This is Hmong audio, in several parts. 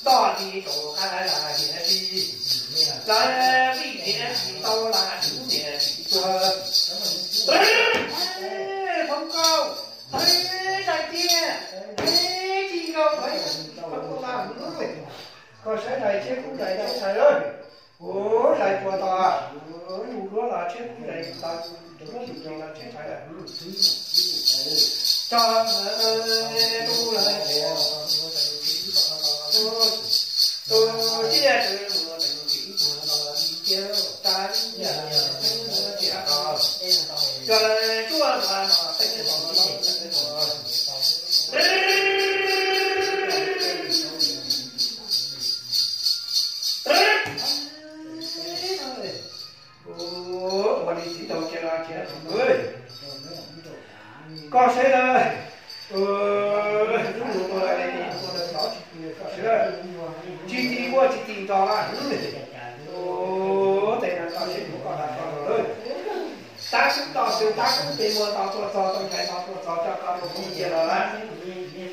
Nto li rau qab las hiav tsis, lawv vij hiav tsis tau las tub niam tsis tuag. Phoo Nkauj, zais tiag, tsis nkauj, koj saib zais thiab kuv zais thiab zais. Ua zais puas tos, yus duab los thiab kuv zais tos, yus duab yus zais los thiab zais lawm. Tso, tu lawm, tu tiaj tus mus teem tsis tuag los li tiag, ta li tiag, tiag tos, cov cuaj tus no teem los los teem los. Ua li txiv nraug cia los cia, koj saib na, lub nus tua li, koj saib, tsis ti muaj tsis ti nto na. Tes no koj saib, koj lam koj lawm. Tab sub toj xwb, tab sub peb muaj tau tuaj txog, tau nchais tau tuaj txog, coj koj mus foom cia los lawm.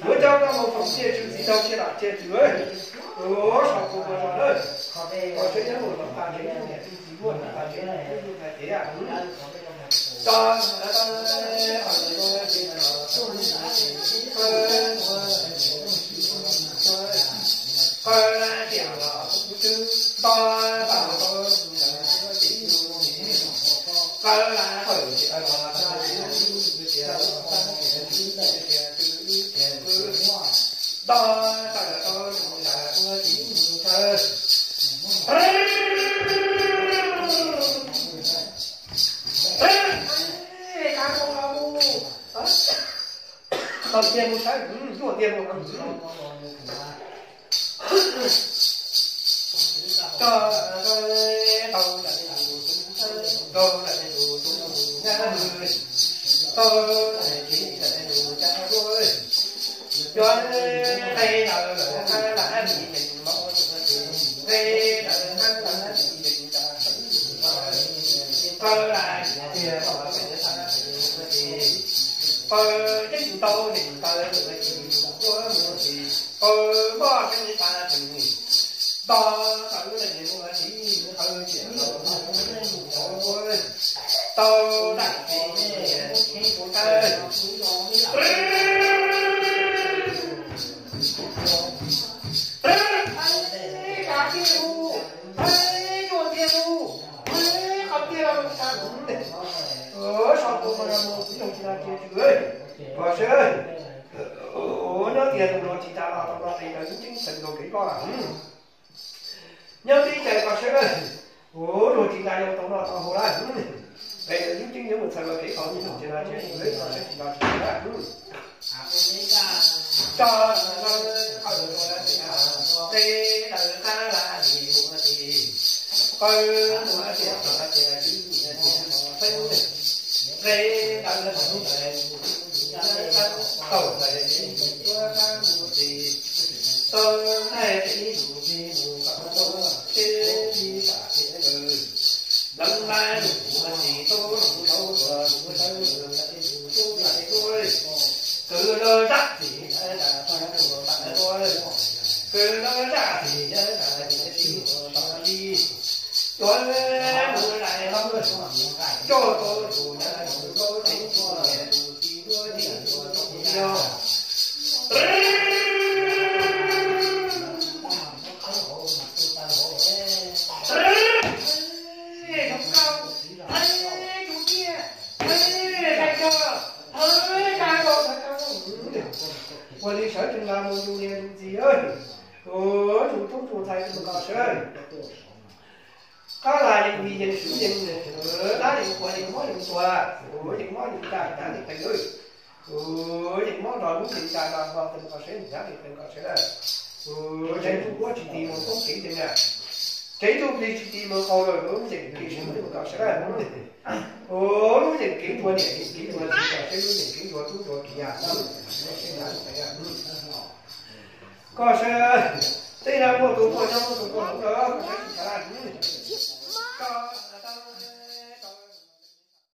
Yuav coj koj mus foom cia tswv txiv nraug cia los cia tswv. Ua sau tua ua zog lawm. Koj saib nyob mus los tas tsev, niam txiv muaj los tas tsev, hais tias Tau tiag mus saib, tuaj tiag mus. Pawg yeej tau neeg taw, pawg moj keeb tas pheej, nto tawv leej muaj txiv, qawv tiam los tau daj tsis tau. Kav tiag lug, kav tiag lug, qhov tiag los mus tas mus. Sau tus mas mus txiv nraug tsis tas cia tswv, koj saib. Nyob tias tus no tsis tas los tau no tes ntawd lub ceeb xeem nkaus kev koj lawm. Nyob teb chaws koj saib na, ua luag tsis tas yog tau no tau hauv lawm. Tes ntawd lub ceeb yuav mus txhaws los kev qhov txiv nraug tsis tas cia tswv, koj saib tsis tas cia tswv lawm. Tso, qawm tua tias, qe lawv qab las li ua tsis, qawm tua tias qhov tias tsis nyiam tias qhov pheej, qe lawv hauv lawv tau lawv tsis tuaj qab mus tsis, tau ntaij tib lus li mus kom tuaj teb li tam tiam lawm. Lawv mas lus ua tsis tau lus rau tuaj mus tau lawv tub lawv tuaj, kwv lawv zaj tsis nyiam tas tuaj tas tuaj, kwv lawv zaj tsis nyiam tas tias tsis tuaj tas li. Tuaj mus lais los coj tau tus nyiam tus tau tseeb tuaj tus tsis tuaj tsis tuaj tau li os. Ua li sawv tsees los mus yus niam yus txiv, yus tub yus ntxhais tus koj saib. Qab las yeej vij yeej swv yeej, dab yeej qhuas yeej mob yeej tuag, yeej mob yeej caj dab yeej qees lawm, yeej mob nrog lub yeej caj nrog npog tus koj saib, dab yeej qees koj saib lawm. Ua, tsev ntuj kuab tsis ti mus poob kev tiag na. Tsev ntuj plig tsis ti mus qau lawm, lub ncees kev sib ntuj kom sawv daws. Ua, lub ncees kev tua niam, kev tua txiv kom seb lub ncees kev tua tub tua kiv yam. Kom sawv, tej no muaj tus tuaj nyob muaj tus tuaj hauv lawm, kom sawv tsis tau.